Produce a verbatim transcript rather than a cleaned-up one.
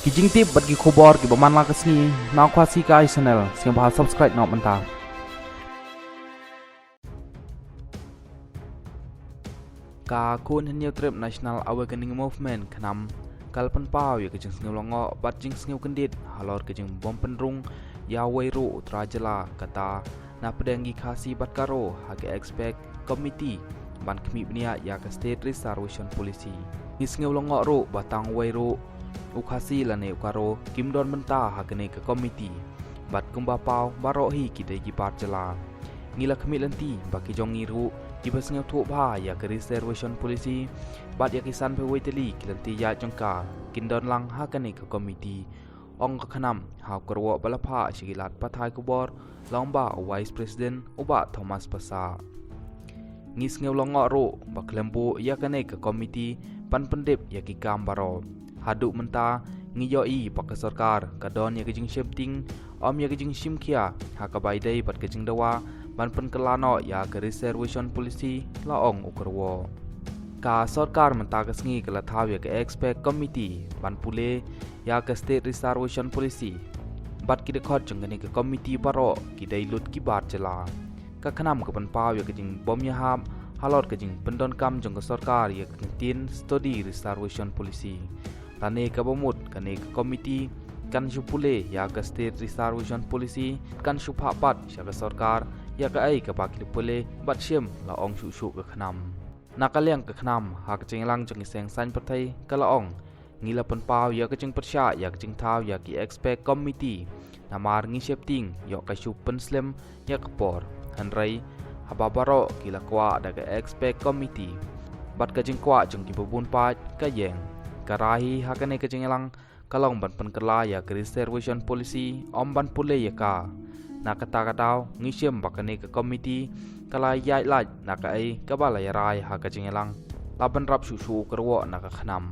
Ki jingtip bad ki khubor kiba man la ka sngi na Khasi Kai Channel, sngewbha subscribe noh mynta. Ka Khun Hynñiewtrep National Awakening Movement, KHNAM, ka la pynpaw ïa ka jingsngew lyngngoh bad jingsngew kyndit halor ka jingbym pynrung ïa uwei ruh u trai jylla, kata na pdeng ki Khasi bad Garo, ha ka Expert Committee ban khmih bniah ïa ka State Reservation Policy. Ngi sngew lyngngoh ruh ba tang uwei ruh u Khasi lane u Garo kim don bynta ha kane ka committee, bad kumba paw baroh hi ki dei ki bar jylla. Ngi la khmih lynti ba ki jong ngi ruh kiba sngewthuh bha ïa ka Reservation Policy bad ïa ki san phew wei tylli ki lynti ïaid jong ka kin don lang ha kane ka committee, ong ka KHNAM ha u kyrwoh ba la phah sha ki lad pathai khubor lyngba u Vice President u Bah Thomas Passah. Ngi sngew lyngngoh ruh ba khlem buh ïa kane ka committee ban pyndep ïa ki kam baroh, haduh mynta ngi ïohi ba ka sorkar ka don ïa ka jingsheptieng, ym ïa ka jingshim khia ha kaba ïadei bad ka jingdawa ban pynkylla noh ïa ka Reservation Policy, la ong u kyrwoh. Ka sorkar mynta ka sngi ka la thaw ïa ka Expert Committee ban pule ïa ka State Reservation Policy, bad ki dkhot jong kane ka committee baroh ki dei lut ki bar jylla. Ka KHNAM ka pynpaw ïa ka jingbym ïahap halor ka jingpyndonkam jong ka sorkar ïa ka ktien State Reservation Policy. Lane kaba mut, kane ka committee kan shu pule ïa ka State Reservation Policy, kan shu phah pat sha ka sorkar ïa kaei kaba ki la pule bad shim, la ong shuh shuh ka KHNAM. Na ka liang ka KHNAM, ha ka jingïalang jong ki seng saiñ pyrthei, ka la ong, ngi la pynpaw ïa ka jingpyrshah ïa ka jingthaw ïa ki Expert Committee, namar ngi sheptieng ïoh ka shu pynslem ïa ka por. Hynrei haba baroh ki la kwah da ka Expert Committee, bad ka jingkwah jong kiba bun paid ka ïeng. Ka rai hi ha kane ka jingïalang ka long ban pynkylla ïa ka Reservation Policy, ym ban pule ïa ka. Na kata ka daw ngi shim ba kane ka committee ka la ïaid lait na kaei kaba la ïarai ha ka jingïalang, la bynrap shuh shuh u kyrwoh na ka KHNAM.